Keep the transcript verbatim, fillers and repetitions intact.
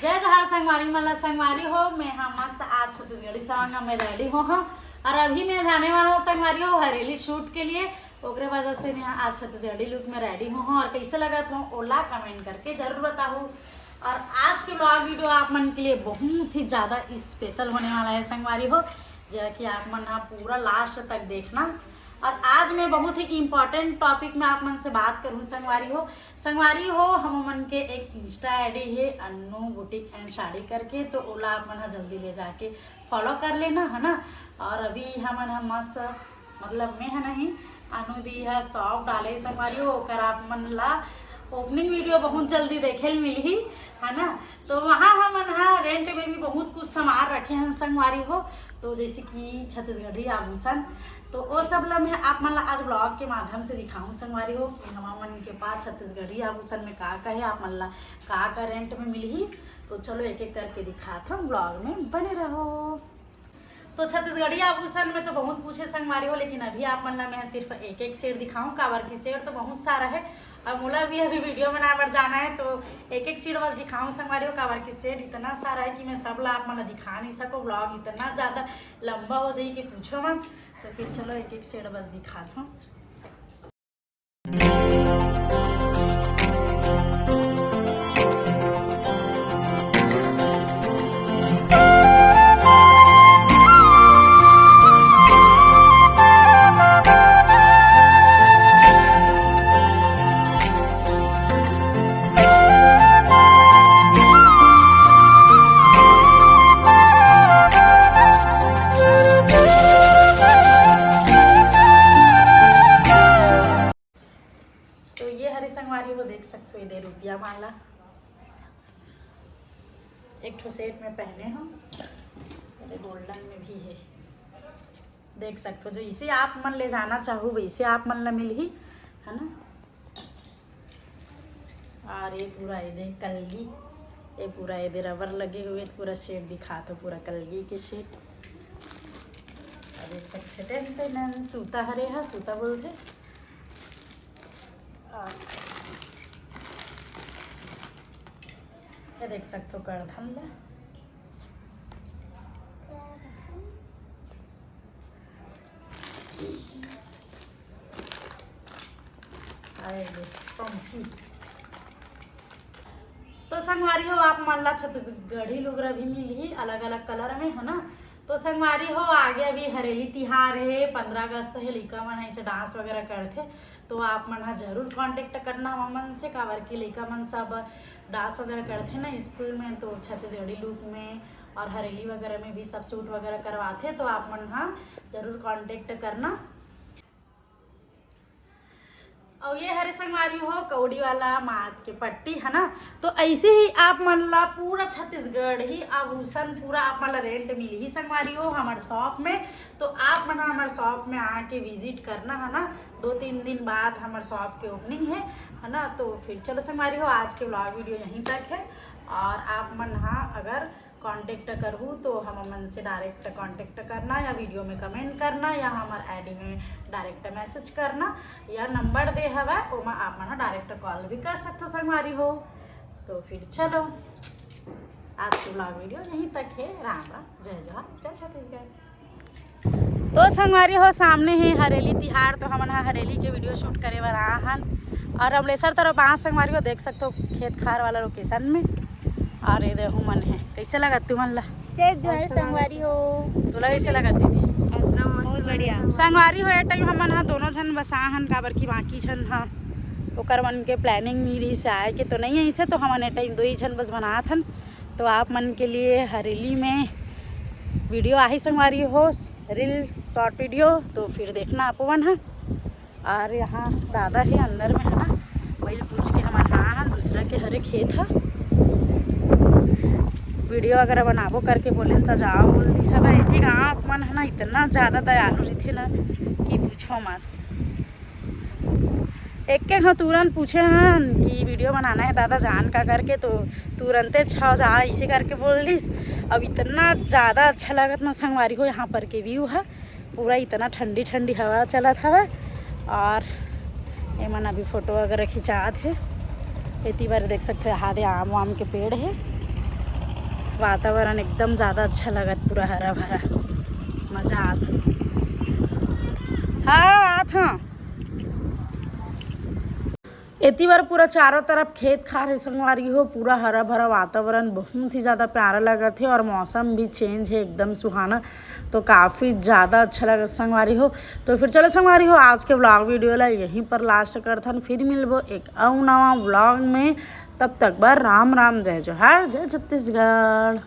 जय जोहार संगवारी मन ला। संगवारी हो, मैं हा मस्त आज छत्तीसगढ़ी सॉन्ग में रेडी हो हा। और अभी मैं जाने वाला हूँ संगवारी हो हरेली शूट के लिए। ओकरे वजह से मैं आज छत्तीसगढ़ी लुक में रेडी हो हा। और कैसे लगत हो ओला कमेंट करके जरूर बताहू। और आज के ब्लॉग वीडियो आप मन के लिए बहुत ही ज़्यादा स्पेशल होने वाला है संगवारी हो, जो कि आप मन हा पूरा लास्ट तक देखना। और आज मैं बहुत ही इम्पोर्टेंट टॉपिक में आप मन से बात करूँ संगवारी हो। संगवारी हो, हम मन के एक इंस्टा आईडी है अन्नू बुटीक एंड साड़ी करके, तो ओला आप मन हा जल्दी ले जाके फॉलो कर लेना, है ना। और अभी हमन हा मस्त, मतलब मैं हा नहीं, अनु दी हा शॉप डाले संगवारी हो, ओकर आप मन ला ओपनिंग वीडियो बहुत जल्दी देखे ल मिलही, है ना। तो वहाँ हमन हा रेंट में भी बहुत कुछ सामान रखे हैं संगवारी हो, तो जैसे कि छत्तीसगढ़ी आभूषण, तो वो सब ला मैं आप मन ला आज ब्लॉग के माध्यम से दिखाऊं संगवारी हो कि हमन के पास छत्तीसगढ़ी आभूषण में का का है, आप मन ला का का रेंट में मिलही। तो चलो एक एक करके दिखात हूँ, ब्लॉग में बने रहो। तो छत्तीसगढ़ी आभूषण में तो बहुत कुछ है संगवारी हो, लेकिन अभी आप मन ला मैं सिर्फ एक एक सेट दिखाऊं, काबर की सेट तो बहुत सारा है। अब मोला भी अभी वीडियो बनाए बर जाना है, तो एक एक सेट बस दिखाऊं संगवारी हो, काबर की सेट इतना सारा है कि मैं सब ला आप मन ला दिखा नहीं सको। ब्लॉग इतना ज़्यादा लंबा हो जाई कि पूछो मत। तो फिर चलो एक एक सेट बस दिखात हूँ। तो ये हरे संगवारी हो, देख सकते हो, ये दे रुपया माला, एक ठो सेट में पहने हो, ये गोल्डन में भी है, देख सकते हो। जैसे आप मन ले जाना चाहो वैसे आप मन ला मिलही, है ना। और ये पूरा ये दे कलगी, ये पूरा ये दे रबर लगे हुए, पूरा सेट दिखात हो, पूरा कलगी के सेट। और देख सकते टेन टेन सूता हरे हा, सूता बोलथे। और ये देख सकते हो करधन ला। आए ले, पंछी। तो संगवारी हो, आप मन ला छत्तीसगढ़ी लुगरा भी मिलही अलग-अलग कलर में, है ना। तो संगवारी हो, आगे अभी हरेली तिहार है, पंद्रह अगस्त है, लइका मन ऐसे डांस वगैरह करथे, तो आप मन हा जरूर कॉन्टेक्ट करना हमन से, काबर कि लइका मन सब डांस वगैरह करथे ना स्कूल में, तो छत्तीसगढ़ी लुक में और हरेली वगैरह में भी सब सूट वगैरह करवाथे, तो आप मन हा जरूर कॉन्टेक्ट करना। और ये हरे संगवारी हो कौड़ी वाला माथ के पट्टी, है ना। तो ऐसे ही आप मन ला पूरा छत्तीसगढ़ी आभूषण पूरा आप मन ला रेंट मिलही संगवारी हो हमर शॉप में। तो आप मन हमर शॉप में आके विजिट करना, है ना। दो तीन दिन बाद हमर शॉप के ओपनिंग है, है ना। तो फिर चलो संगवारी हो, आज के ब्लॉग वीडियो यहीं तक है। और आप मन हा अगर कॉन्टेक्ट करहू तो हमन से डायरेक्ट कॉन्टेक्ट करना या वीडियो में कमेंट करना या हमर आईडी में डायरेक्ट मैसेज करना, या नंबर दे हवय, ओमा आप मन डायरेक्ट कॉल भी कर सकथो संगवारी हो। तो फिर चलो, आज के ब्लॉग वीडियो यहीं तक है। राम राम, जय जोहार, जय छत्तीसगढ़। तो संगवारी हो, सामने है हरेली तिहार, तो हमन हा हरेली के वीडियो शूट करे बर आए हन। और अमलेसर तरफ बांस संगवारी हो देख सकथो, खेत खार वाला लोकेशन में। और ये देखो मन है, कैसे लगत तुमन ला? जय जोहार संगवारी हो। तोला कैसे लगत दीदी? एकदम मस्त बहुत बढ़िया। संगवारी हो, ए टाइम हमन हा दोनों झन बस आए हन, काबर की बाकी झन हा ओकर मन के प्लानिंग नहीं रही से आए के, तो नहीं ऐसे तो हमन ए टाइम दो ही झन बस बनात हन। तो आप मन के लिए हरेली में वीडियो आही संगवारी हो, रील्स शॉर्ट वीडियो, तो फिर देखना आप मन हा। और यहाँ दादा है अंदर में, है ना, वही पूछ के हमन हा, हाँ, दूसरा के हरे खेत हा। वीडियो वगैरह बनाबो करके बोले त जाओ बोल दी सब। ऐती गाँव मन है ना, इतना ज़्यादा दयालु रहिथे ना कि पूछो मत। एक एक ह तुरंत पूछे हन कि वीडियो बनाना है दादा जान का करके, तो तुरंते छा जा ऐसे करके बोल दिस। अब इतना ज़्यादा अच्छा लगत ना संगवारी हो, यहाँ पर के व्यू है पूरा इतना ठंडी ठंडी हवा चलत हवे। और एमन अभी फोटो वगैरह खिंचात हे। एती बार देख सकते हो, हादे आम वाम के पेड़ हे। वातावरण एकदम ज्यादा अच्छा लगत, पूरा हरा भरा, मजा आत। हाँ, आत हाँ। एती बर पूरा चारों तरफ खेत खार हे संगवारी हो, पूरा हरा भरा वातावरण बहुत ही ज्यादा प्यारा लगत हे और मौसम भी चेंज हे, एकदम सुहाना। तो काफी ज्यादा अच्छा लगत संगवारी हो। तो फिर चलो संगवारी हो, आज के व्लॉग वीडियो ला यहीं पर लास्ट करथन, फिर मिलबो एक अउ नवा व्लॉग में। तब तक बर राम राम, जय जोहार, जय छत्तीसगढ़।